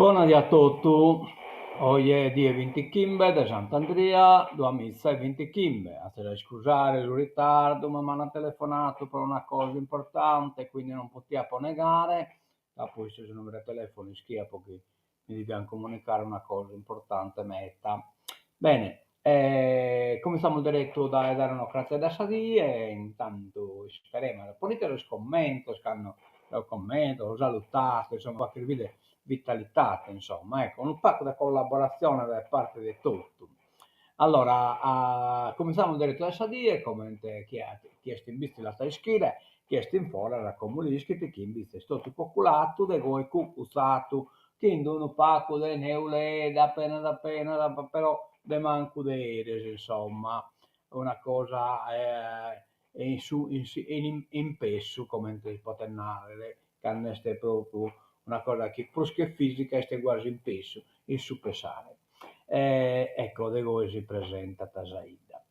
Bona die a totu, oje die bintichimbe de Sant'Andria duamiza e bintichimbe, azis a iscusare su ritardu ma m'an telefonatu pro una cosa importante quindi non potiapo negare, apo 'istu su numeru 'e telefono ischiapo chi mi devian comunicare una cosa importante meta. Bene, cumintzamus deretu dae dare un'ocratedda a sa die, intantu isperemus, ponite sos commentos cando commentos o salutade, insomma, fagher bider vitalitade, insomma, ecco, unu pagu de collaboratzione dae parte de totu. Allora, cumintzamus deretu dae sa die, comente chi chi est in Bitzi l'at a ischire, chi est in foras como l'ischit chi in Bitzi est totu coculatu de goi cucutzatu, chin d'unu pagu de neuledda apenas apenas, però de mancu de eris, insomma, una cosa in su in in pessu, comente si potet narrer, cando est propriu una cosa chi prus che fisica est guasi in pessu, in su pessare. Ecco, de goi si presentat sa 'idda.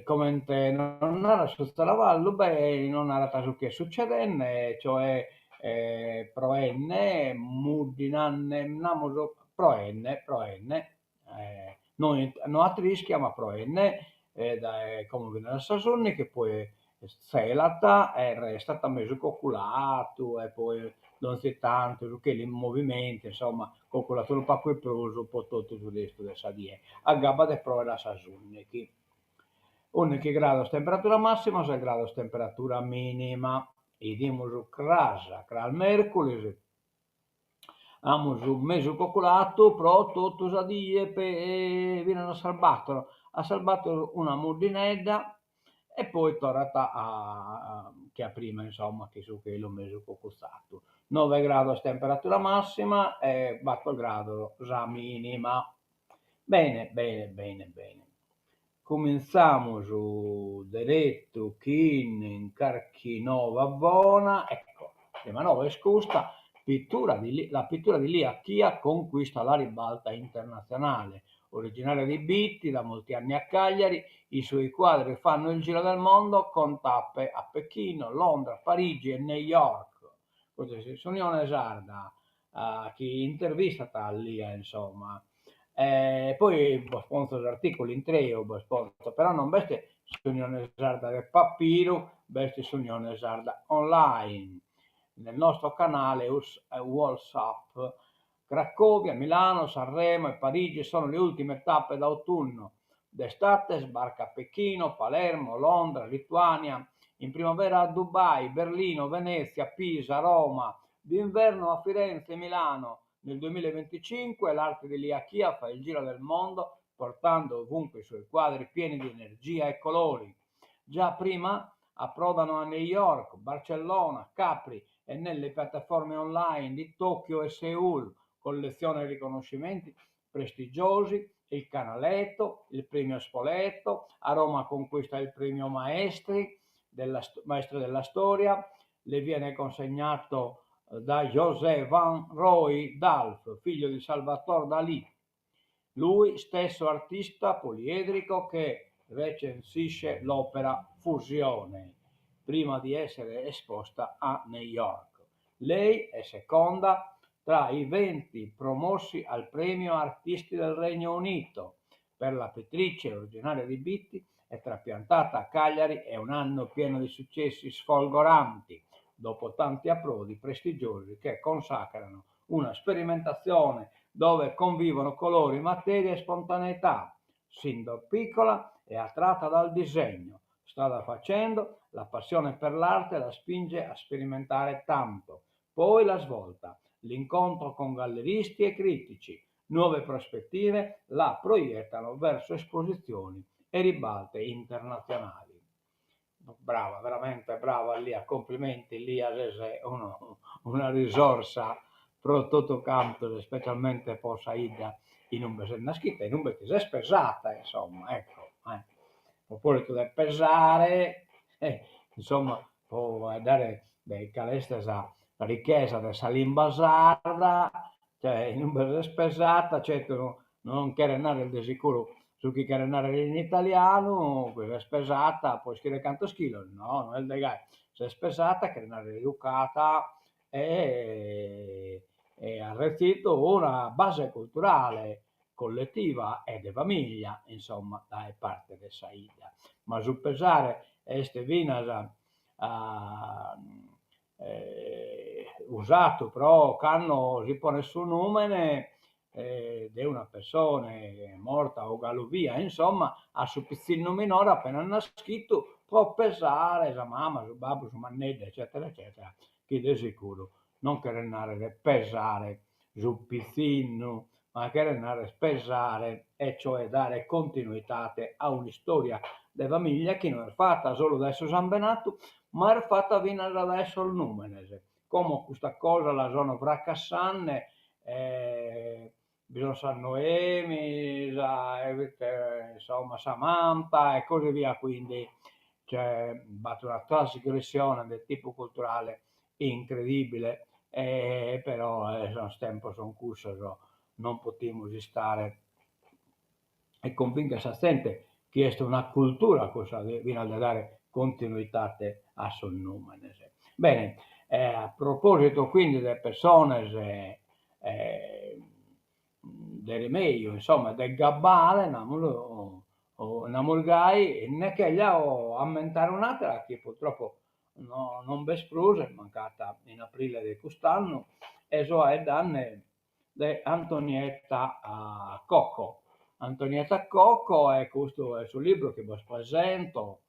Comente nos narat su zaravallu, beh, nos narat su chi est succedende, cioè proende, muddinande, namus proende, proende, no no a trischia ma proende dae como finas a sas ùndighi, poi tzelat e restat mesu coculadu e poi donzi tantu su chelu in movimentu, insomma, coculat unu pagu 'e prus po totu su restu de sa die, agabbat de proer a sas ùndighi. Ùndighi grados temperatura massima, ses grados temperatura minima. 'Idimus cras, cras mèrculis, Amus mesu coculatu pro totu sa die finas a sas bator, a sas bator una muddinedda e poi torrat a che a prima insomma chin su chelu mesu cocutzatu. Noe grados temperatura massima e bator grados sa minima. Bene bene bene bene. Cumintzamus deretu chin carchi nova bona, ecco, prima nova est custa, pittura di la pittura di Lia Chia conquista la ribalta internazionale. Originaria di Bitti, da molti anni a Cagliari, i suoi quadri fanno il giro del mondo con tappe a Pechino, Londra, Parigi e New York. Custa est s'Unione Sarda chi intervistat a Lia, insomma. E poi bos ponzo s'articulu intreu, bos ponzo, però non b'est s'Unione Sarda de papiru, b'est s'Unione Sarda online, nel nostro canale WhatsApp. Cracovia, Milano, Sanremo e Parigi sono le ultime tappe d'autunno. D'estate sbarca a Pechino, Palermo, Londra, Lituania, in primavera a Dubai, Berlino, Venezia, Pisa, Roma, d'inverno a Firenze e Milano. Nel 2025 l'arte di Lia Chia fa il giro del mondo portando ovunque i suoi quadri pieni di energia e colori. Già prima approdano a New York, Barcellona, Capri e nelle piattaforme online di Tokyo e Seul. Colleziona i riconoscimenti prestigiosi, il Canaletto, il premio Spoleto, a Roma conquista il premio Maestri della, Maestro della Storia, le viene consegnato da José Van Roy Dalf, figlio di Salvador Dalì, lui stesso artista poliedrico che recensisce l'opera Fusione prima di essere esposta a New York. Lei è seconda tra i 20 promossi al Premio Artisti del Regno Unito. Per la pittrice originaria di Bitti e trapiantata a Cagliari è un anno pieno di successi sfolgoranti, dopo tanti approdi prestigiosi che consacrano una sperimentazione dove convivono colori, materia e spontaneità. Sin da piccola è attratta dal disegno. Strada facendo, la passione per l'arte la spinge a sperimentare tanto. Poi la svolta, l'incontro con galleristi e critici, nuove prospettive la proiettano verso esposizioni e ribalte internazionali. Brava, veramente brava Lia, complimenti Lia, ses uno, una risorsa pro totu cantos, specialmente po sa 'idda in ube ses naschida, in ube ti ses pesada, insomma, ecco. Eh. A propositu de pesare, eh, insomma, po faeddare de cale est sa richesa de sa limba sarda, cioè in ube ses pesada, certu non cheret narrer de sicuru su chi cheret narrer in italianu, chi ses pesada po ischire cantos chilos, no, no est de gai, ses pesada cheret narrer educada. E at retzidu una base culturale colletiva e de famìllia, insomma, dae parte de sa 'idda. Ma su pesare est finas usadu pro cando si ponet su nùmene de una pessone morta o galu bia, insomma, a su pitzinnu minore apena naschidu pro pesare sa mama, su babbu, su manneddu eccètera eccètera, chi de sicuru non cheret nàrrere pesare su pitzinnu, ma cheret nàrrere pesare e cioè dare continuitate a un'istòria de famìllia chi no est fata solu dae su sambenadu, ma est fata finas dae sos nùmenes. Como custa cosa la sono fracassande e bi sono sa Noemi, sa insomma Samantha e così via, quindi cioè b'at una trasgressione de tipu culturale incredibile e però sos tempos son cussos, non potimus istare e cunvìnchere sa zente chi est una cultura cussa finas de dare continuitate a sos nùmenes. Bene, a propositu quindi de pessones de rimeju, insomma de gabbale, namus namus gai, nde cherjo ammentare un'atera chi purtroppo no non b'est prus, est mancada in aprile de cust'annu e so 'aeddende de Antonietta Cocco. Antonietta Cocco e custu est su libru chi bos presento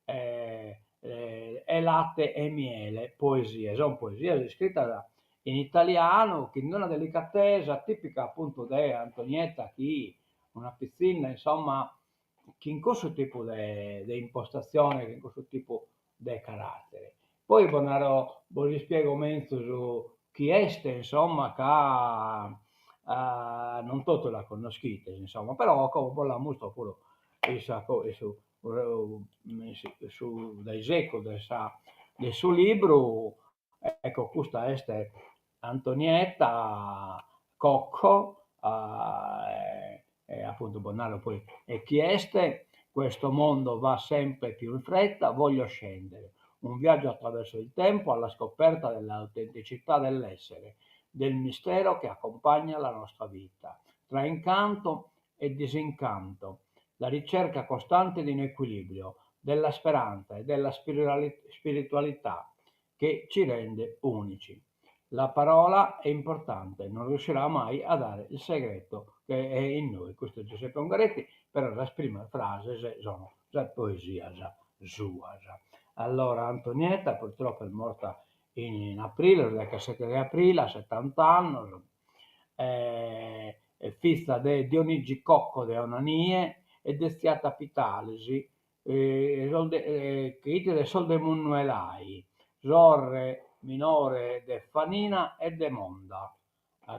E latte e miele, poesie, son poesias iscritas in italianu chin una delicatesa tipica appuntu de Antonietta chi una pitzinna insomma chin cussu tipu de de impostazione, chin cussu tipu de carattere. Poi bos naro, bos ispiego menzus chi est insomma ca non totu la connoschides insomma, però como bos l'ammustro puru in sa in su su dae segus de sa de su libru, ecco custa est Antonietta Cocco e appuntu bos naro poi e chi est, questo mondo va sempre più in fretta, voglio scendere, un viaggio attraverso il tempo alla scoperta dell'autenticità dell'essere, del mistero che accompagna la nostra vita, tra incanto e disincanto, la ricerca costante di un equilibrio, della speranza e della spiritualità che ci rende unici. La parola è importante, non riuscirà mai a dare il segreto che è in noi. Custu est Giuseppe Ungaretti, però sas primas frases sono sas poesias suas. Allora Antonietta purtroppo est morta in aprile, su dechesete de aprile, a settant'annos, est fiza de Dionigi Cocco de Onanie e de Ziata Pittalis, chi 'it de sos de Munnuelai, sorre minore de Fanina e de Monda.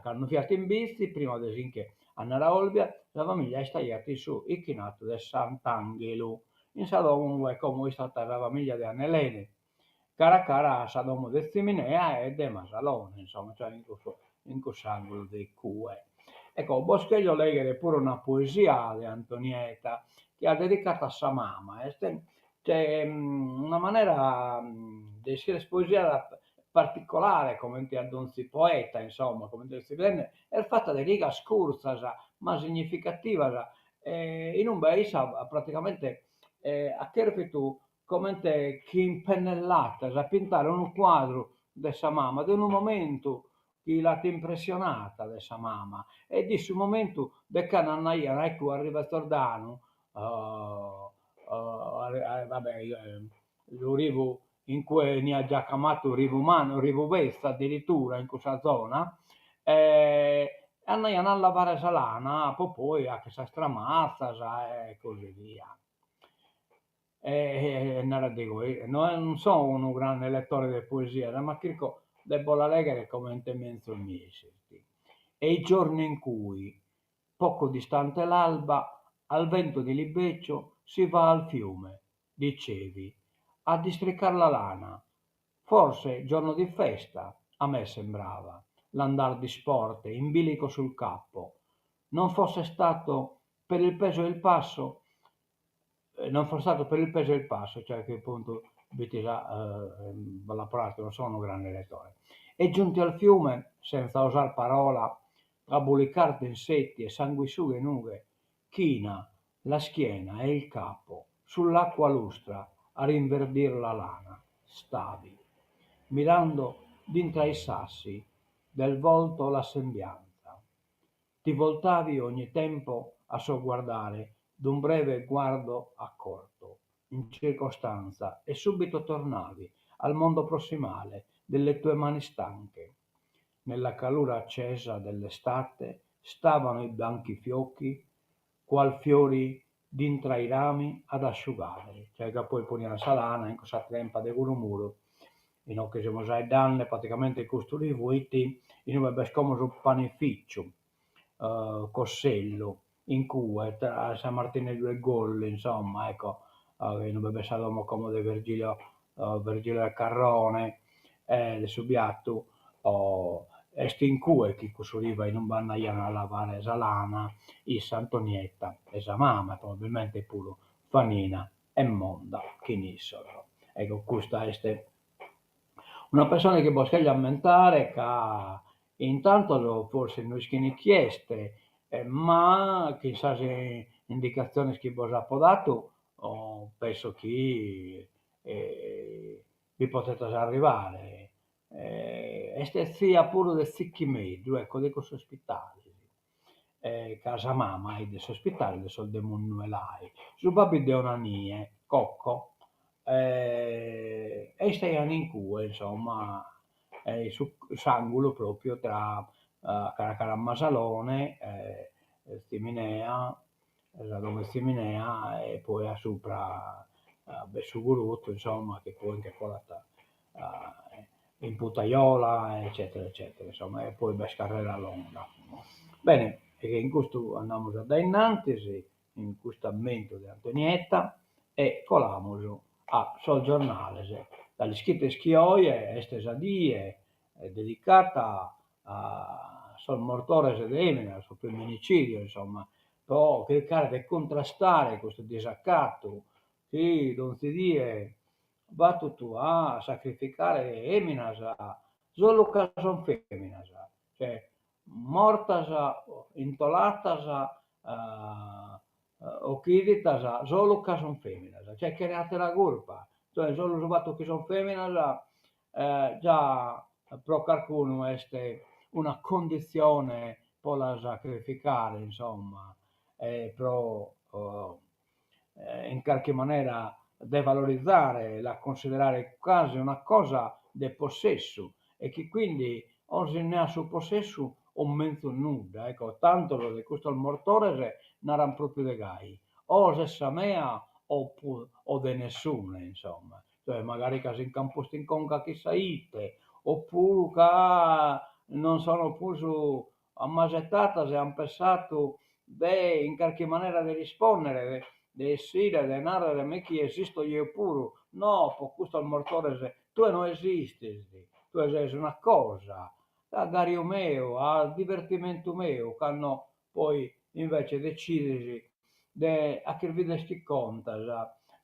Cando fiat in Bitzi, prima de si nche andare a Olbia, sa famìllia istaiat in su 'ichinatu de Sant'Anghelu, in sa domo ue como istat sa famìllia de Annelene, cara a cara a sa domo de Ziminea e de Masalone, insomma, cioè in cussu in cuss'angulu de cue. Ecco, bos cherjo lèghere puru una poesia de Antonietta chi at dedicadu a sa mama, est una manera de iscrìere poesias particolare comente a donzi poeta, insomma, comente est bidende, est fata de rigas curtzas ma significativas in ube issa praticamente at chèrfidu comente chin pennellatas a pintare unu cuadru de sa mama, de unu momentu chi l'at impressionada de sa mama e fit su momentu de cando andaian a eccu a Riva Zordanu va bè su rivu in cue 'eniat già camadu rivu mannu, rivu betzu addirittura in cussa zona e andaian a lavare sa lana po poi 'achere sas tramatzas e così via. E narat de goi, non so unu grande lettore de poesias, ma chirco de bos la lèghere comente menzus mi essit. E i giorni in cui, poco distante l'alba, al vento di libeccio si va al fiume, dicevi, a districar la lana, forse giorno di festa, a me sembrava, l'andar disporte, in bilico sul capo, non fosse stato per il peso e il passo, non fosse stato per il peso e il passo, cioè che appunto bos l'apo nadu, non so unu grande lettore. E giunti al fiume, senza osar parola, tra brulicar d'insetti e sanguisughe nude, china la schiena e il capo sull'acqua lustra a rinverdir la lana, stavi, mirando dintra i sassi del volto la sembianza. Ti voltavi ogni tempo a sogguardare d'un breve guardo accorto in circostanza e subito tornavi al mondo prossimale delle tue mani stanche. Nella calura accesa dell'estate stavano i bianchi fiocchi qual fiori dintra i rami ad asciugare. Cioè ca poi ponian sa lana in cussa trempa de Gurumuru, inoghe semus 'aeddende praticamente custu rivu 'it inue b'est como su panificiu Cossellu, in cue tra San Martineddu e Golli, insomma, ecco, inue b'est sa domo como de Virgilio Virgilio e Carrone de su Biatu, est in cue chi cussu rivu a inue andaian a lavare sa lana issa Antonietta e sa mama e probabilmente puru Fanina e Monda chin issos. Ecco custa est una pessone chi bos cherjo ammentare ca in tantos forsis no ischin chi est, ma chin sas indicatziones chi bos apo datu penso chi bi potetas arrivare. Est tzia puru de Tzichimeddu, ecco, de cussu ospitale, ca sa mama est de s'ospitale de sos de Munnuelai, su babbu est de Onanie, Cocco, e istaian in cue, insomma, in su s'angulu propriu tra cara cara a Masalone, Ziminea, sa domo 'e Ziminea e poi a supra b'est su Gurutu, insomma, chi poi nche colat in Putaiola eccetera eccetera, insomma, e poi b'est carrera longa. Bene, e in custu andamus a dae innantis, in custu ammentu de Antonietta e colamus a sos giornales, ca l'ischites chi oe est sa die dedicata a sos mortores de eminas, su femminicidio insomma, pro chircare de cuntrastare custu disacatu chi donzi die batut a sacrificare eminas solu ca son feminas, cioè mortas, intolatas, ochiditas solu ca son feminas, cioè chene atera curpa, cioè solu su fatu chi son feminas già pro carcunu est una conditzione pro la sacrificare insomma e pro in carchi manera devalorizare, la cunsiderare casi una cosa de possessu e chi quindi o si nde at su possessu o menzus nudda, ecco, tantos de custos mortores naran propriu de gai, o ses sa mea o o de nessune, insomma, cioè magari ca si nch'an postu in conca chissà ite, oppuru ca non sono prus ammasetadas e an pessadu de in carchi manera de rispòndere, de essire, de nàrrere mi chi esisto jeo puru, no, pro custos mortores tue no esistis, tue ses una cosa, a gàriu meu, a divertimentu meu, cando poi invece detzidis de 'acher bider chi contas,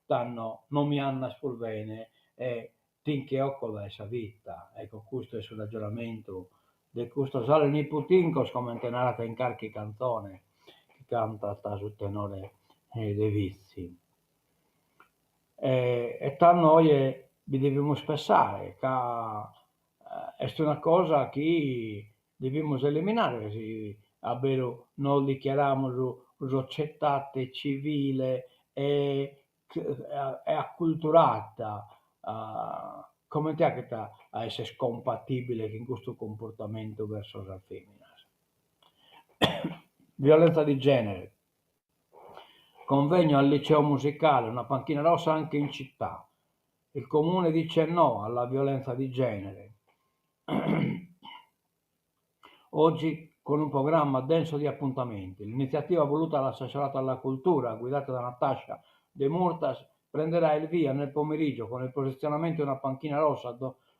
tando non mi andas prus bene e ti nche 'oco dae sa vita. Ecco, custu est su ragionamentu de custos aleniputincos, comente narat in carchi cantzone chi cantat su tenore de Vitzi. E tando oje bi devimus pessare ca est una cosa chi devimus eliminare si a beru nos dichiaramus societate civile e e aculturata, comente 'achet a esser compatibile chin custu cumportamentu verso sas feminas. Violenza di genere. Convegno al liceo musicale, una panchina rossa anche in città. Il comune dice no alla violenza di genere. Oggi con un programma denso di appuntamenti. L'iniziativa voluta dall'assessorato alla cultura, guidata da Natascia Demurtas, prenderà il via nel pomeriggio con il posizionamento di una panchina rossa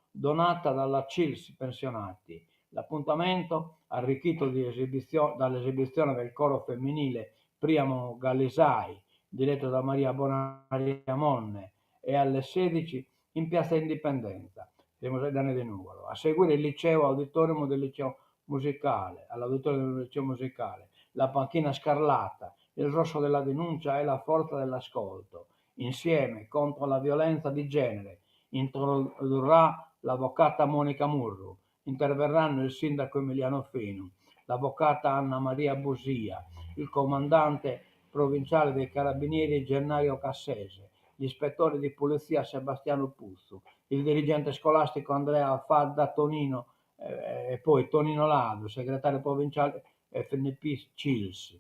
donata dalla CILS Pensionati. L'appuntamento, arricchito dall'esibizione del coro femminile Priamo Gallisai, diretto da Maria Bonaria Monne, è alle 16 in Piazza Indipendenza. Semus faeddende de Nùgoro. A seguire il liceo auditorium del liceo musicale, all'auditorium del liceo musicale, la panchina scarlatta, il rosso della denuncia e la forza dell'ascolto. Insieme contro la violenza di genere, introdurrà l'avvocata Monica Murru. Interverranno il sindaco Emiliano Fenu, l'avvocata Anna Maria Busia, il comandante provinciale dei Carabinieri Gennaro Cassese, l'ispettore di polizia Sebastiano Putzu, il dirigente scolastico Andrea Fadda Tonino e poi Tonino Ladu, segretario provinciale FNP Cils,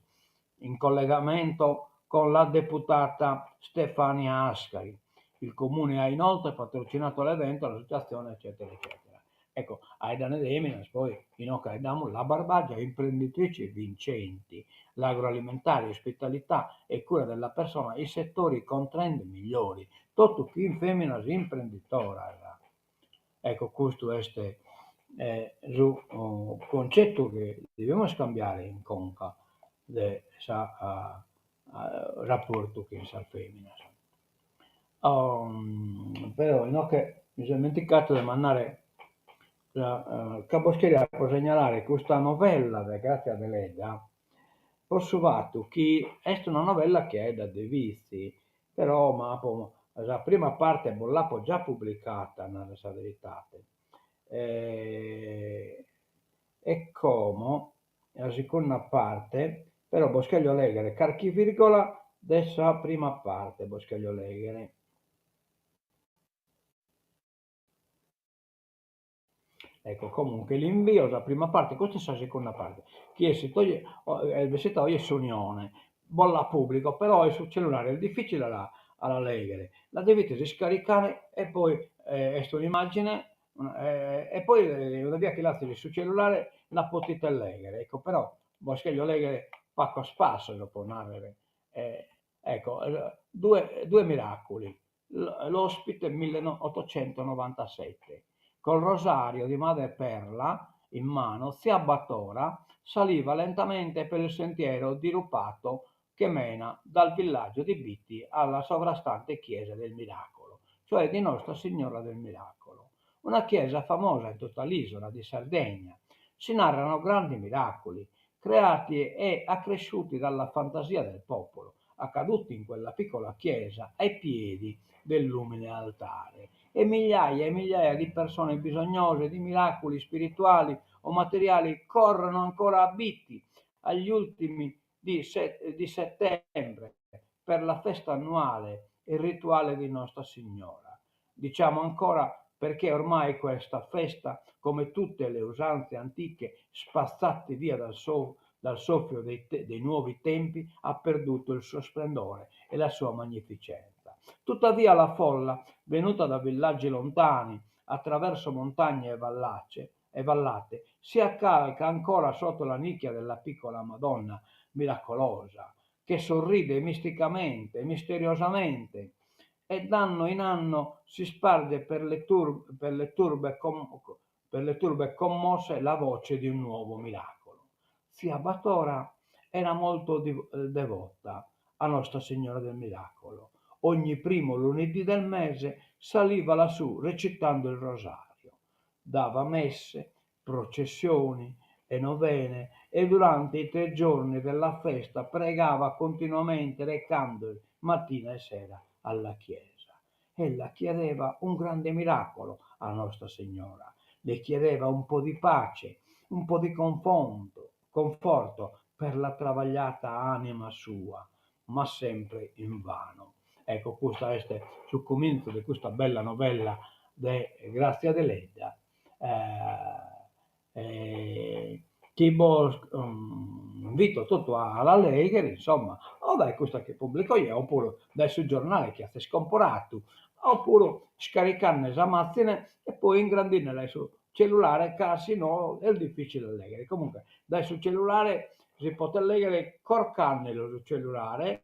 in collegamento con la deputata Stefania Ascari. Il Comune ha inoltre patrocinato l'evento, l'associazione eccetera eccetera. Ecco, faeddende de eminas poi inoghe faeddamus la Barbagia imprenditrici vincenti, l'agroalimentare, ospitalità e cura della persona, i settori con trend migliori, totu chin feminas imprenditoras. Ecco, custu est su concettu chi devimus cambiare in conca de sa raportu chin sas feminas. Però inoghe mi so ismenticadu de mandare ca bos cheria apo segnalare custa novella de Grazia Deledda pro su fatu chi est una novella chi faeddat de Vitzi, però m'apo sa prima parte bos l'apo già publicata, a narrer sa veridade, e como sa segunda parte, però bos cherjo lèghere carchi virgola de sa prima parte bos cherjo lèghere. Ecco, comunque l'invio sa prima parte, custa est sa segunda parte, chi essit oje, est bessida oje s'Unione, bos la pubblico, però in su cellulare est difficile a la a la lèghere, la devides iscaricare e poi est un'immagine e poi una bia chi l'azis in su cellulare la potite lèghere, ecco, però bos cherjo lèghere pacos passos pro narrer, ecco, due due miracoli L'ospite milleottocentonovantasette. Col rosario di madreperla in mano, tzia Batora saliva lentamente per il sentiero dirupato che mena dal villaggio di Bitti alla sovrastante chiesa del Miracolo, cioè di Nostra Signora del Miracolo, una chiesa famosa in tutta l'isola di Sardegna. Si narrano grandi miracoli, creati e accresciuti dalla fantasia del popolo, accaduti in quella piccola chiesa ai piedi dell'umile altare, e migliaia e migliaia di persone bisognose di miracoli spirituali o materiali corrono ancora a Bitti agli ultimi di di settembre per la festa annuale e rituale di Nostra Signora. Diciamo ancora perché ormai questa festa, come tutte le usanze antiche spazzate via dal so dal soffio dei dei nuovi tempi, ha perduto il suo splendore e la sua magnificenza. Tuttavia la folla, venuta da villaggi lontani, attraverso montagne e vallace e vallate, si accalca ancora sotto la nicchia della piccola Madonna miracolosa, che sorride misticamente, misteriosamente, e d'anno in anno si sparge per le tur per le turbe per le turbe commosse la voce di un nuovo miracolo. Tzia Batora era molto devota a Nostra Signora del Miracolo. Ogni primo lunedì del mese saliva lassù recitando il rosario. Dava messe, processioni e novene e durante i tre giorni della festa pregava continuamente recandosi mattina e sera alla chiesa. Ella chiedeva un grande miracolo a Nostra Signora, le chiedeva un po' di pace, un po' di conforto, conforto per la travagliata anima sua, ma sempre invano. Ecco, custa est su cumintzu de custa bella novella de Grazia Deledda, chi bos invito totu a la lèghere, insomma, o dae custa chi pubblico jeo, opuru dae su giornale chi azis comporadu, opuru iscaricande sa màzine e poi ingrandindela in su cellulare ca si no est difficile a lèghere. Comunque dae su cellulare si potet lèghere corcandelu su cellulare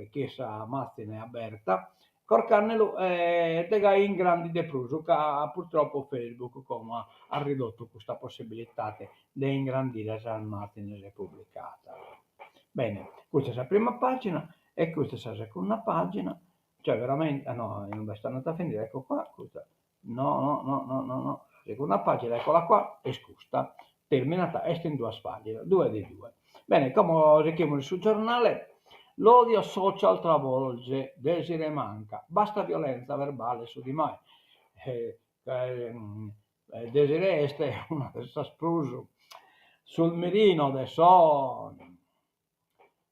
chin sa màzine aberta, corcandelu e de gai ingrandit de prus ca purtroppo Facebook como at ridottu custa possibilidade de ingrandire sas màzines publicadas. Bene, custa est sa prima pagina e custa est sa segunda pagina, cioè veramente, ah no, inube est andata a finire, ecco qua, custa. No no no no no no, sa segunda pagina, eccola qua, est custa, terminat, est in duas paginas, due di due. Bene, como sighimus su giornale, L'odio social travolge Desirée Manca, basta violenza verbale su di me. Desirée est una de sas prus sul mirino de sos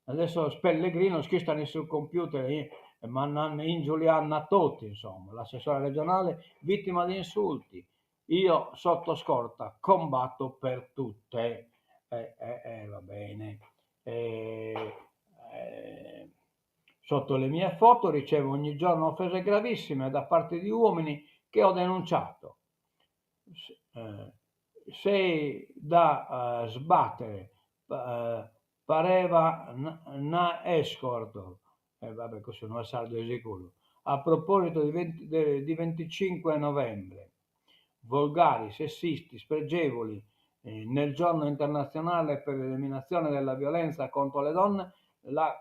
de sos pellegrinos chi istan in su computer mandende ingiuliende a totu insomma, l'assessora regionale vittima di insulti, io sotto scorta combatto per tutte e e va bene Sotto le mie foto ricevo ogni giorno offese gravissime da parte di uomini che ho denunciato. Sei da sbattere, pareva 'na escort, e va bè cussu no est sardu de seguru, a proposito di 25 novembre, volgari, sessisti, spregevoli, nel giorno internazionale per l'eliminazione della violenza contro le donne, la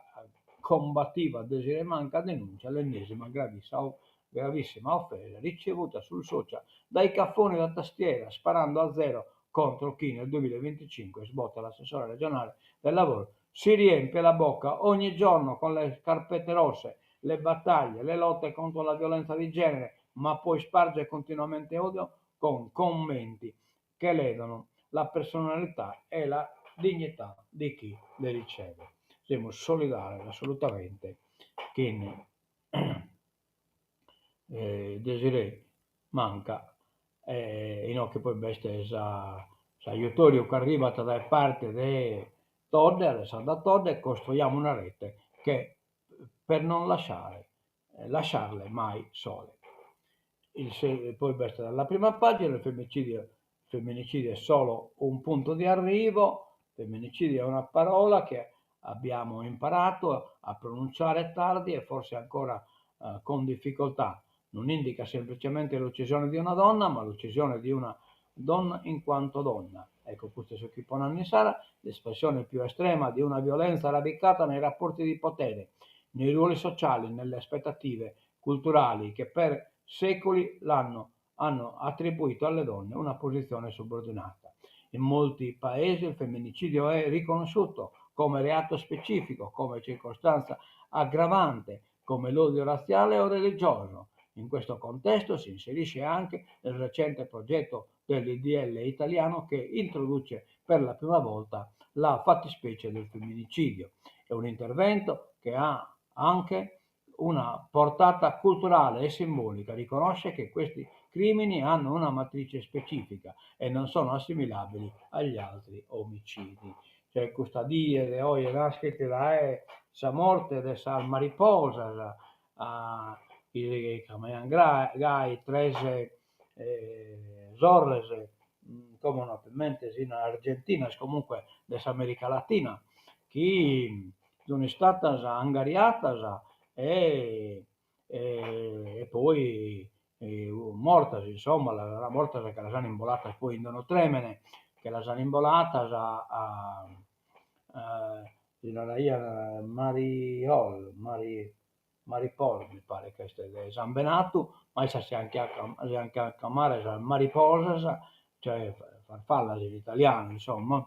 combattiva Desirée Manca denuncia l'ennesima gravissima offesa ricevuta sul social dai cafoni da tastiera sparando a zero contro chi nel 2025 sbotta l'assessore regionale del lavoro si riempie la bocca ogni giorno con le scarpette rosse, le battaglie, le lotte contro la violenza di genere, ma poi sparge continuamente odio con commenti che ledono la personalità e la dignità di chi le riceve. Semus solidales assolutamente chin Desirée Manca e inoghe poi b'est sa s'ajutoriu chi arribat dae parte de Todde, Alessandra Todde, costruiamo una rete che per non lasciare lasciarle mai sole. Il poi b'est dalla prima pagina il femminicidio femminicidio è solo un punto di arrivo, femminicidio è una parola che abbiamo imparato a pronunciare tardi e forse ancora con difficoltà. Non indica semplicemente l'uccisione di una donna, ma l'uccisione di una donna in quanto donna. Ecco, custu est su chi ponet issara, l'espressione più estrema di una violenza radicata nei rapporti di potere, nei ruoli sociali, nelle aspettative culturali che per secoli l'hanno hanno attribuito alle donne una posizione subordinata. In molti paesi il femminicidio è riconosciuto come reato specifico, come circostanza aggravante, come l'odio razziale o religioso. In questo contesto si inserisce anche il recente progetto del DDL italiano che introduce per la prima volta la fattispecie del femminicidio. È un intervento che ha anche una portata culturale e simbolica, riconosce che questi crimini hanno una matrice specifica e non sono assimilabili agli altri omicidi. Cioè custa die de oje naschit dae sa morte de sas mariposas, chi si cramaian gai tres sorres, como no apo in mente si fin argentinas, comunque de s'America Latina, chi sun istadas angariadas e e poi mortas insomma, las an mortas che las an imboladas poi in unu tremene, che las an imboladas a si naraian Mariol Mari Maripol mi paret chi est de sambenadu, ma issas si an cramare sas mariposas, cioè farfallas in italianu insomma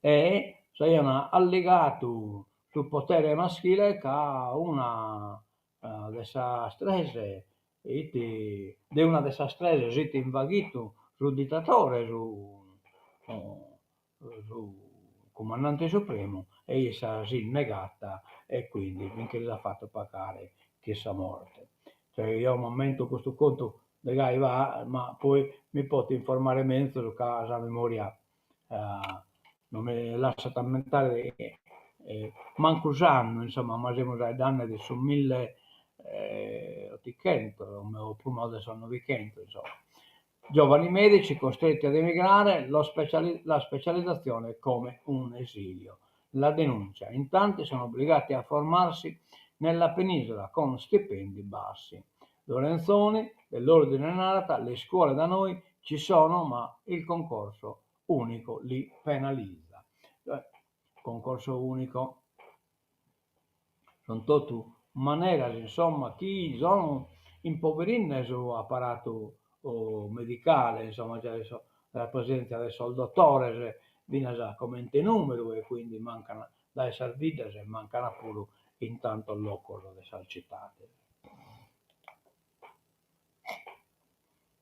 e s'aian alligadu su potere maschile ca una de sas tres 'it de una de sas tres s'it invaghidu su dittatore su su cumandante supremu e issa si negat e quindi bi nche lis at fatu pagare chin sa morte. Cioè eo m'ammento custu contu de gai va, ma poi mi poto informare menzus ca sa memoria non mi lassat ammentare mancu s'annu, insomma, ma semus faeddende de su milleottighentos o prima de sos novighentos insomma. Giovani medici costretti ad emigrare, lo la specializzazione come un esilio. La denuncia, in tanti sono obbligati a formarsi nella penisola con stipendi bassi. Lorenzoni dell'Ordine narat, le scuole da noi ci sono ma il concorso unico li penalizza. Concorso unico. Sunt totu maneras insomma chi sono. Impoberinde su aparatu medicale, insomma, cioè sa presèntzia de sos dotores finas comente nùmeru e quindi mancan dae sas biddas e mancan puru in tantos locos de sas citades.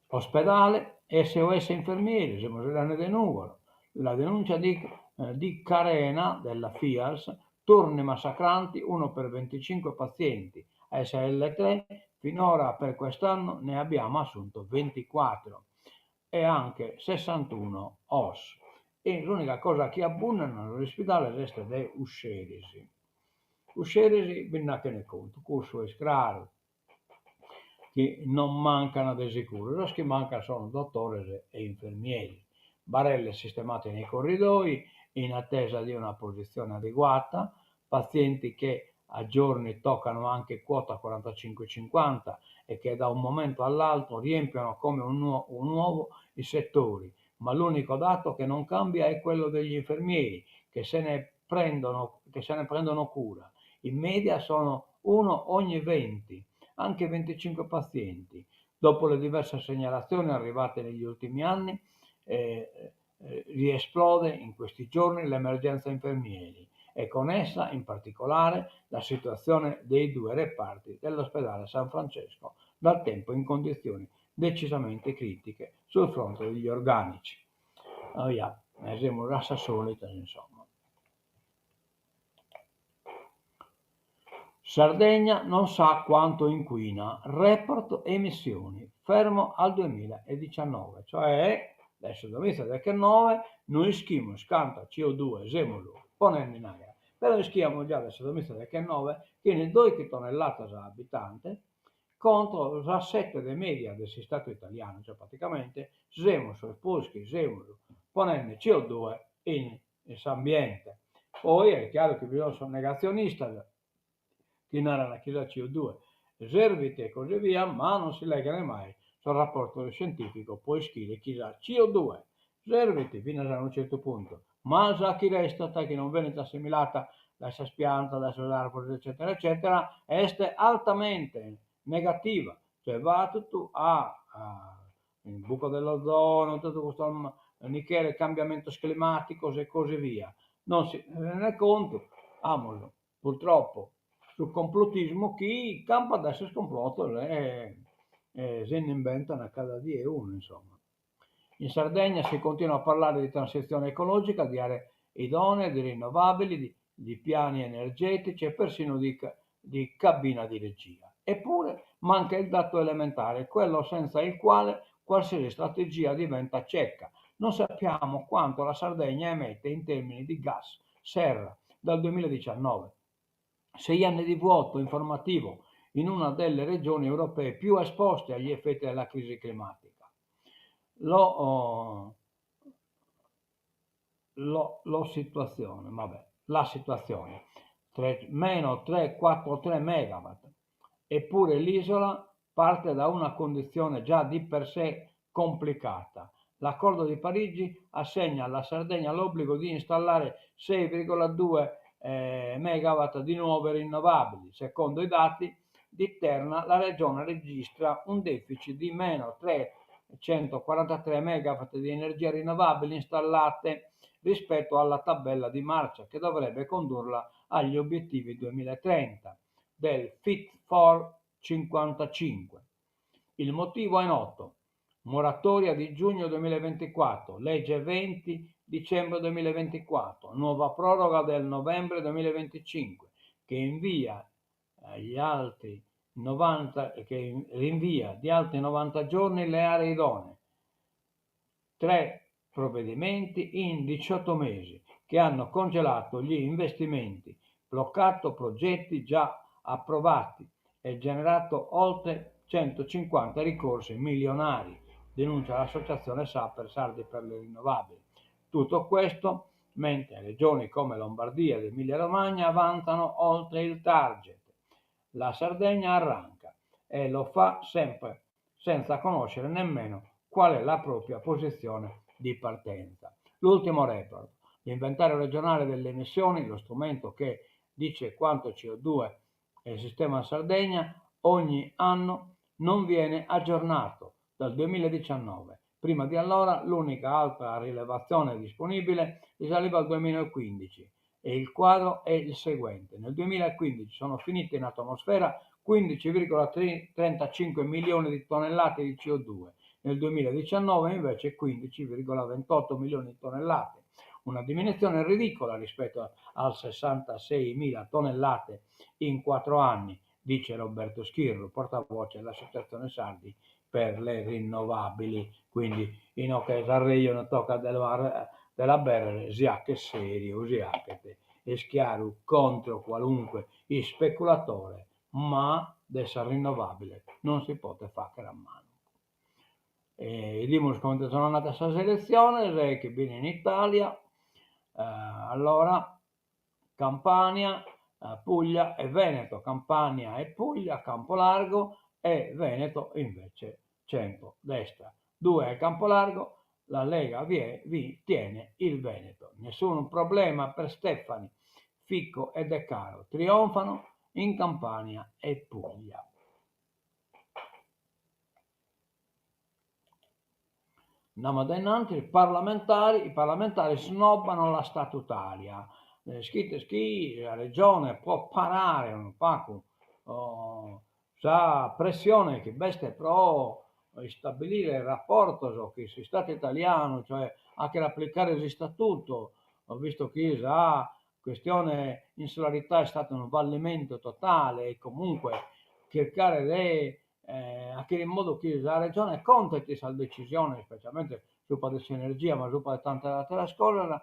Ospedale, SOS infermieri, semus faeddende de Nùgoro, la denuncia di di Carena della Fials, turni massacranti, uno per 25 pazienti, ASL 3, finora per quest'anno ne abbiamo assunto 24 e anche 61 OSS. E s'unica cosa chi abbundan in sos ispidales est de usceris. Usceris bi nd'at chene contu, cussu est craru chi non mancan de sicuru, sos chi mancan sono dotores e infermieris. Barelle sistemate nei corridoi in attesa di una posizione adeguata, pazienti che a giorni toccano anche quota 45-50 e che da un momento all'altro riempiono come un, un uovo i settori, ma l'unico dato che non cambia è quello degli infermieri che se ne prendono, che se ne prendono cura. In media sono uno ogni 20, anche 25 pazienti. Dopo le diverse segnalazioni arrivate negli ultimi anni, eh, eh, riesplode in questi giorni l'emergenza infermieri e con essa in particolare la situazione dei due reparti dell'ospedale San Francesco, da tempo in condizioni decisamente critiche sul fronte degli organici. Oia, semus a sa solita, insomma. Sardegna non sa quanto inquina, report emissioni, fermo al 2019, cioè dae su duemiza e deghennoe no ischimus canta CO2 semus ponende in aera, però ischiamus già dae su duemiza e deghennoe chi in doighi tonnelladas a abitante contro sas sete de media de s'Istatu italianu, cioè praticamente semus sos prus chi semus ponende CO2 in s'ambiente. Poi est chiaru chi bi sono sos negatzionistas chi naran chi sa CO2 servit e così via, ma non si leghene mai sos rapportos scientificos pro ischire chi sa CO2 servit finas a unu certu puntu, ma sa chi restat, chi non benit assimilata dae sas piantas, dae sos arbores eccetera eccetera, est altamente negativa, cioè va totu a il buco dell'ozono, totu custos nicheles, cambiamentos climaticos e così via. Non si rendet contu, amus purtroppo su complotismu chi campat dae sos complotos e si nd'imbentan cada die unu insomma. In Sardegna si continua a parlare di transizione ecologica, di aree idonee, di rinnovabili, di, di piani energetici e persino di, di cabina di regia. Eppure manca il dato elementare, quello senza il quale qualsiasi strategia diventa cieca. Non sappiamo quanto la Sardegna emette in termini di gas serra dal 2019. Sei anni di vuoto informativo in una delle regioni europee più esposte agli effetti della crisi climatica. Lo, oh, lo, lo situazione, vabbè, la situazione, 3, meno 3,43 megawatt. Eppure l'isola parte da una condizione già di per sé complicata. L'accordo di Parigi assegna alla Sardegna l'obbligo di installare 6,2 eh, megawatt di nuove rinnovabili. Secondo i dati di Terna, la regione registra un deficit di meno 343 megawatt di energia rinnovabile installate rispetto alla tabella di marcia che dovrebbe condurla agli obiettivi 2030 del Fit for 55. Il motivo è noto. Moratoria di giugno 2024, legge 20 dicembre 2024, nuova proroga del novembre 2025 che invia agli altri 90, che rinvia di altri 90 giorni le aree idonee. Tre provvedimenti in 18 mesi che hanno congelato gli investimenti, bloccato progetti già approvati e generato oltre 150 ricorsi milionari, denuncia l'associazione Saper Sardi per le rinnovabili. Tutto questo mentre regioni come Lombardia ed Emilia-Romagna avanzano oltre il target. La Sardegna arranca e lo fa sempre senza conoscere nemmeno qual è la propria posizione di partenza. L'ultimo report, l'inventario regionale delle emissioni, lo strumento che dice quanto CO2 è il sistema Sardegna, ogni anno Non viene aggiornato dal duemiladiciannove. Prima di allora l'unica altra rilevazione disponibile risaliva al duemilaquindici e il quadro è il seguente. Nel duemilaquindici sono finite in atmosfera 15,35 milioni di tonnellate di CO2, nel 2019 invece 15,28 milioni di tonnellate, una diminuzione ridicola rispetto al 66.000 tonnellate in 4 anni, dice Roberto Schirru, portavoce dell'Associazione Sardi per le rinnovabili. Quindi inoghe s'arrejonu tocat de lu de l'aberrere si 'achet seriu, si 'achet, est chiaru, contro qualunque ispeculatore, ma de sas rinnovabile non si potet fagher a mancu. 'Idimus comente sono andadas sas eletziones chi bin in Italia, allora Campania, Puglia e Veneto, Campania e Puglia campo largo e Veneto invece centro destra. Ddoe at campo largo, la Lega vi tiene il Veneto. Nessun problema per Stefani, Fico e Decaro, trionfano in Campania e Puglia. Andamus a dae innantis, parlamentari, i parlamentari snobbano la statutaria. Ischides chi sa Regione pro parare unu pagu sa pressione chi b'est pro istabilire raportos chin s'Istatu italianu, cioè 'achere aplicare s'istatuto, visto chi sa questione insularità est stata unu fallimentu totale e comunque chircare de 'achere in modu chi sa Regione contet in sas decisiones, specialmente supra de s'energia ma supra de tantas ateras cosas,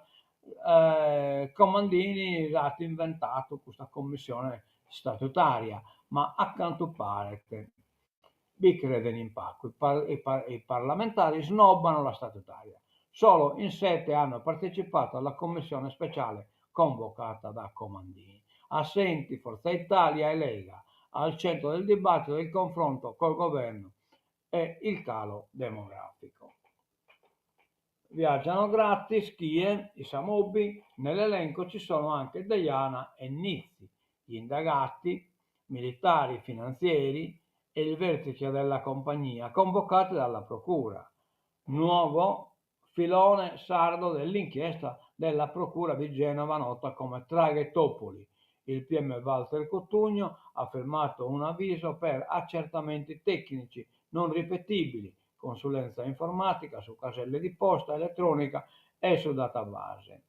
Comandini at inventadu custa commissione statutaria, ma a cantu paret bi creden in pagu, i parlamentari snobbano la statutaria, solo in sette hanno partecipato alla commissione speciale convocata da Comandini. Assenti Forza Italia e Lega, al centro del dibattito il confronto col governo e il calo demografico. Viaggiano gratis chie? In sa Mobi, nell'elenco ci sono anche Deiana e Nizzi, gli indagati, militari, finanzieri e il vertice della compagnia, convocati dalla procura. Nuovo filone sardo dell'inchiesta della Procura di Genova nota come Traghettopoli. Il PM Walter Cotugno ha firmato un avviso per accertamenti tecnici non ripetibili, consulenza informatica su caselle di posta elettronica e su database,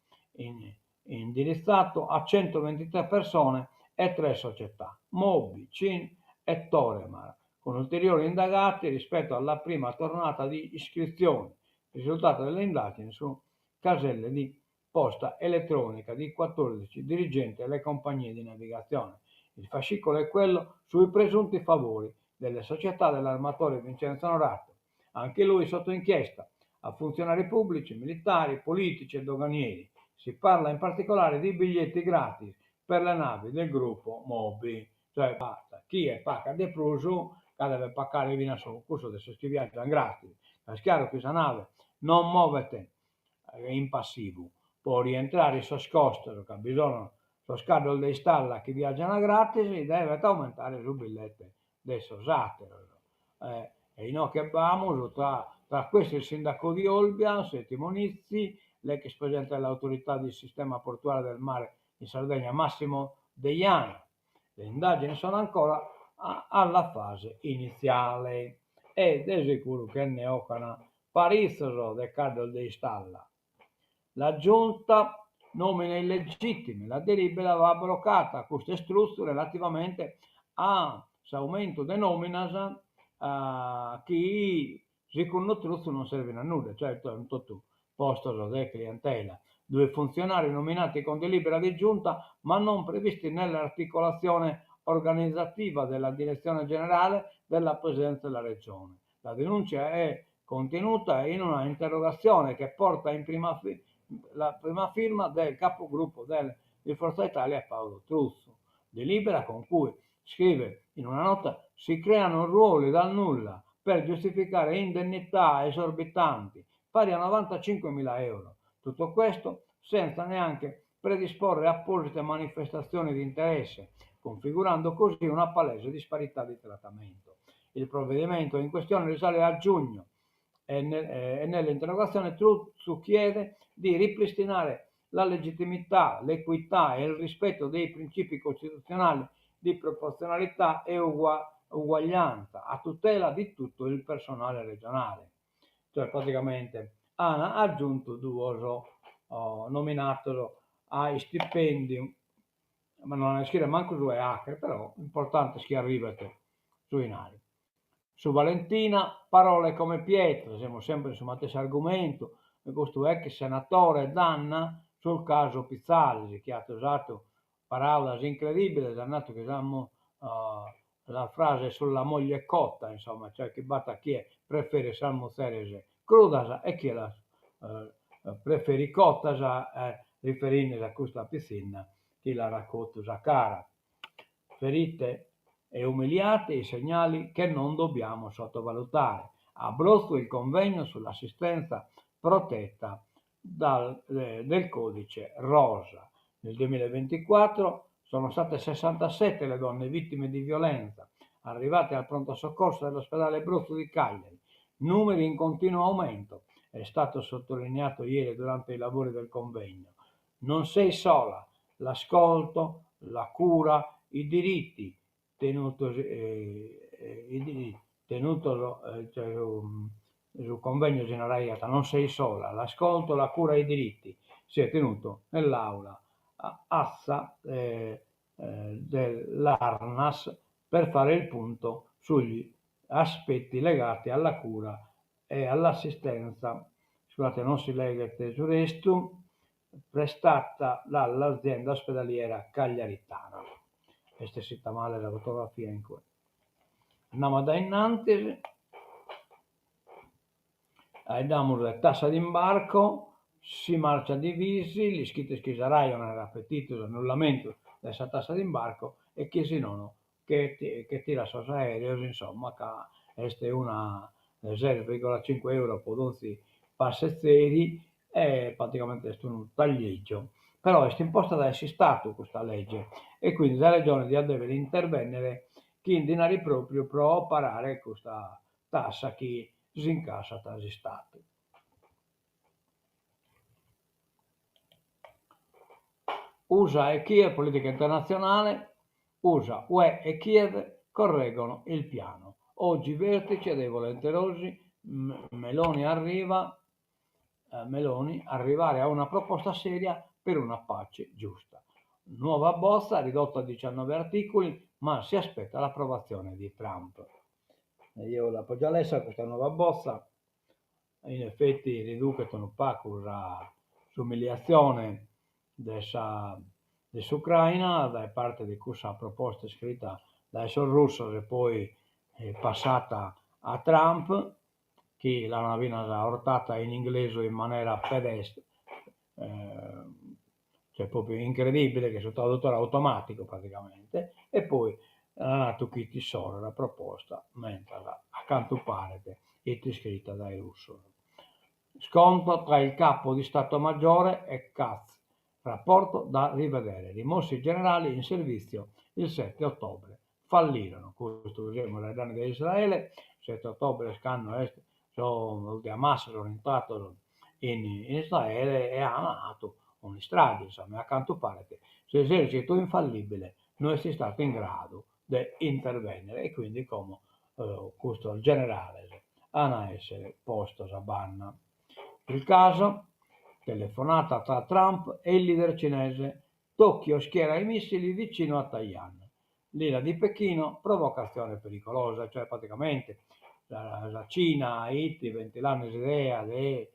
indirizzato a 123 persone e 3 società, Mobi, Cin e Toremar, con ulteriori indagati rispetto alla prima tornata di iscrizioni. Risultato delle indagini su caselle di posta elettronica di 14 dirigenti delle compagnie di navigazione. Il fascicolo è quello sui presunti favori delle società dell'armatore Vincenzo Onorato, anche lui sotto inchiesta, a funzionari pubblici, militari, politici e doganieri. Si parla in particolare di biglietti gratis per le navi del gruppo Mobi. Cioè, chie pacat de prus ca devet pacare finas su cussu de sos chi viaggian gratis. Ca est chiaru chi sa nave non movet in passivu po rientrare in sos costos, ca bi sono sos caddos de istalla chi viaggian gratis, devet aumentare su billete de sos àteros. E inoghe b'amus tra tra questi il sindaco di Olbia, Settimo Nizzi, l'ex presidente dell'autorità di sistema portuale del mare in Sardegna Massimo Deiana. Le indagini sono ancora alla fase iniziale e de seguru che nde 'ocan paritzos de caddos de istalla. La giunta nomine illegittime, la delibera va abrogata, custu est Truzzu relativamente a s'aumentu de nominas chi segundu Truzzu non servin a nudda, cioè totu postos de clientela. Due funzionari nominati con delibera di giunta ma non previsti nell'articolazione organizzativa della direzione generale della Presidenza della Regione. La denuncia è contenuta in una interrogazione che porta in prima la prima firma del capogruppo del, di Forza Italia Paolo Truzzu. Delibera con cui, scrive in una nota, si creano ruoli dal nulla per giustificare indennità esorbitanti pari a 95.000 euro. Tutto questo senza neanche predisporre apposite manifestazioni di interesse, configurando così una palese disparità di trattamento. Il provvedimento in questione risale a giugno e nell'interrogazione Truzzu chiede di ripristinare la legittimità, l'equità e il rispetto dei principi costituzionali di proporzionalità e uguaglianza a tutela di tutto il personale regionale. Cioè praticamente ana aggiuntu duos nominados a istipendiu, ma no an a ischire mancu su 'e 'achere, però importante est chi arribet su 'inari. Su Valentina, parole come pietre, semus sempre in su matessi argumentu, custu ex senatore D'Anna sul caso Pitzalis, chi at usadu paraulas incredibiles, at natu chi sa la frase sulla moglie cotta, insomma, cioè chi b'at chie preferit sas muzeres crudas e chie las preferit cottas, riferindesi a custa pitzinna chi l'at cotu sa cara. Ferite e umiliate i segnali che non dobbiamo sottovalutare. A Brotzu il convegno sull'assistenza protetta dal del codice rosa. Nel 2024 sono state 67 le donne vittime di violenza arrivate al pronto soccorso dell'ospedale Brotzu di Cagliari, numeri in continuo aumento, è stato sottolineato ieri durante i lavori del convegno. Non sei sola, l'ascolto, la cura, i diritti tenutos tenutos cioè su convegno si naraiat Non sei sola, l'ascolto, la cura e i diritti, si è tenuto nell'aula Atza dell'Arnas per fare il punto sugli aspetti legati alla cura e all'assistenza, scusate non si leghet su restu, prestata dall'azienda ospedaliera cagliaritana. Est essida male sa fotografia in cue. Andamus a dae innantis, faeddamus de tassa d'imbarco, si marcia divisi, l'ischites chi sa Rai at petidu s'annullamentu de sa tassa d'imbarco e chi si nono che che tirat sos aereos, insomma, ca est una de ses virgola cinque euro po donzi passezeri e praticamente est unu taglieggio. Però est imposta dae s'Istatu custa lege e quindi sa Regione diat dèvere intervènnere chin dinari pròpriu pro parare custa tassa chi s'incassat s'Istatu. Usa e Kiev, politica internatzionale, Usa, Ue e Kiev correggono il piano. Oggi vertice dei volenterosi, Meloni arriva, Meloni arrivare a una proposta seria per una pace giusta. Nuova bozza ridotta a 19 articoli, ma si aspetta l'approvazione di Trump. Io l'apo già lessa custa nuova bozza, in effetti riduchet unu pagu sa s'umiliatzione de sa de s'Ucraina dae parte de cussa proposta iscrita dae sos russos e poi passata a Trump, chi l'an finas 'ortata in inglesu in manera pedestre, cioè propriu incredibile che su traduttore automatico praticamente, e poi an natu chi 'it issoro sa proposta, mentras a cantu paret 'it iscrita dae russos. Scontro tra il capo di Stato Maggiore e Katz, rapporto da rivedere, rimossi i generali in servizio il 7 ottobre fallirono, custu semus faeddende de Israele, sette ottobre est cando est sos de Hamas sono intrados in Israele e an atu un'istrage, insomma, e a cantu paret s'esercitu infallibile no est istadu in gradu de intervennere e quindi como custos generales an a essere postos a banda. Il caso, telefonata tra Trump e il leader cinese, Tokyo schiera i missili vicino a Taiwan. L'ira di Pechino, provocazione pericolosa, cioè praticamente sa sa Cina 'it ventilande s'idea de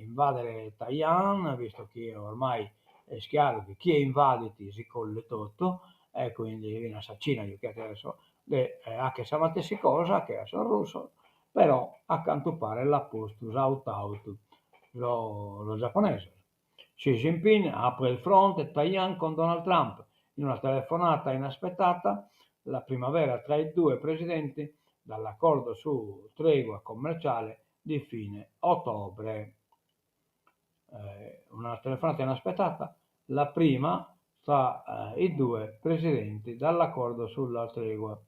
invadere Taiwan, visto chi ormai est chiaru chi chie invadit si collit totu, e quindi finas sa Cina juchiat de 'achere sa matessi cosa che a sos russos, però a cantu paret l'at postu s'aut-aut sos giapponesos. Xi Jinping apre il fronte Taiwan con Donald Trump in una telefonata inaspettata, la prima vera tra i due presidenti dall'accordo su tregua commerciale di fine ottobre. Una telefonata inaspettata, la prima tra i due presidenti dall'accordo sulla tregua.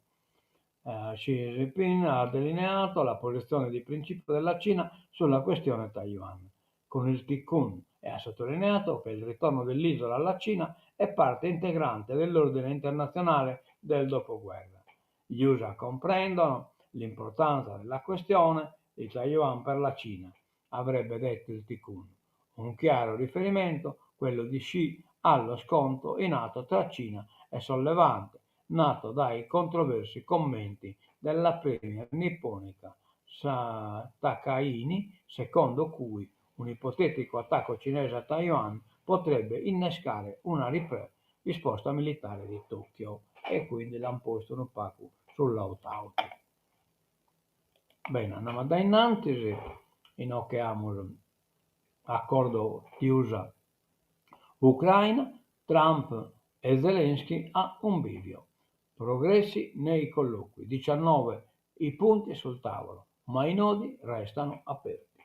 Xi Jinping ha delineato la posizione di principio della Cina sulla questione Taiwan con il T-Kun e ha sottolineato che il ritorno dell'isola alla Cina è parte integrante dell'ordine internazionale del dopoguerra. Gli Usa comprendono l'importanza della questione di Taiwan per la Cina, avrebbe detto il T-Kun. Un chiaro riferimento, quello di Xi, allo scontro in atto tra Cina e Sol Levante, nato dai controversi commenti della premier nipponica Takaichi, secondo cui un ipotetico attacco cinese a Taiwan potrebbe innescare una risposta militare di Tokyo. E quindi l'ant postu unu pagu sull'autu-autu. Bene, andamus a dae in antis, inoghe amus acordo Usa Ucraina, Trump e Zelensky a un bivio. Progressi nei colloqui, 19 i punti sul tavolo, ma i nodi restano aperti.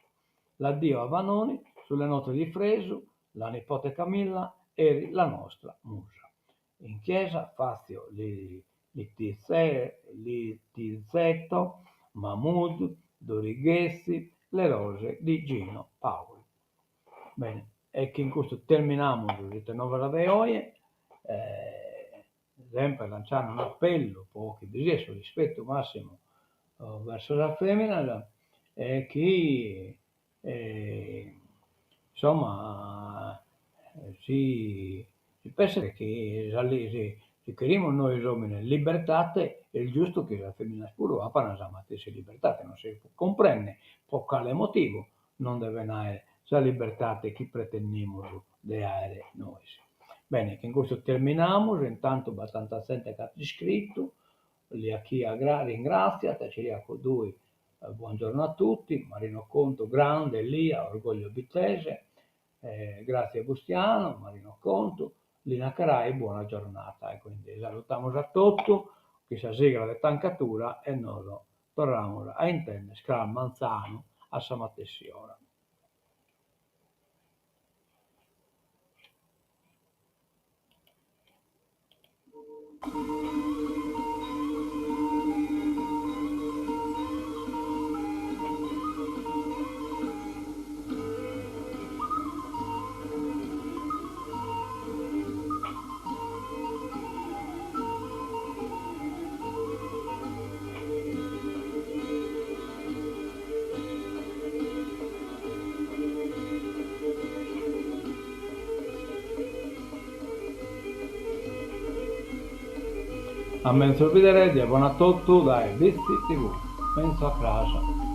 L'addio a Vanoni sulle note di Fresu, la nipote Camilla, eri la nostra musa. In chiesa Fazio Littizzetto, Mahmood, Dori Ghezzi, le rose di Gino Paoli. Bene, e chin custu terminamus Ite Novas de oje, sempre lanciande un'appellu po chi bi siat su rispetu massimu verso sas feminas e chi insomma si penset chi si cherimus nois omines libertate est giustu chi sas feminas puru apan sa matessi libertate, non si cumprendet po cale motivu non deven aer sa libertate chi pretendimus de aer nois. Bene, chin custu terminamus, intantu b'at tanta zente chi at iscritu, Lia Chia ringratziat, Ciriaco Dui buongiorno a tutti, Marino Contu grande Lia, orgoglio bittese, grazie Bustiano, Marino Contu, Lina Carai buona giornata. E quindi salutamus a totu chin sa sigla de Tanca Tura e nos torramus a intender cras manzanu a sa matessi ora. A menzus bidere, die bona a totu dae Bitzi TV. Menzus a cras.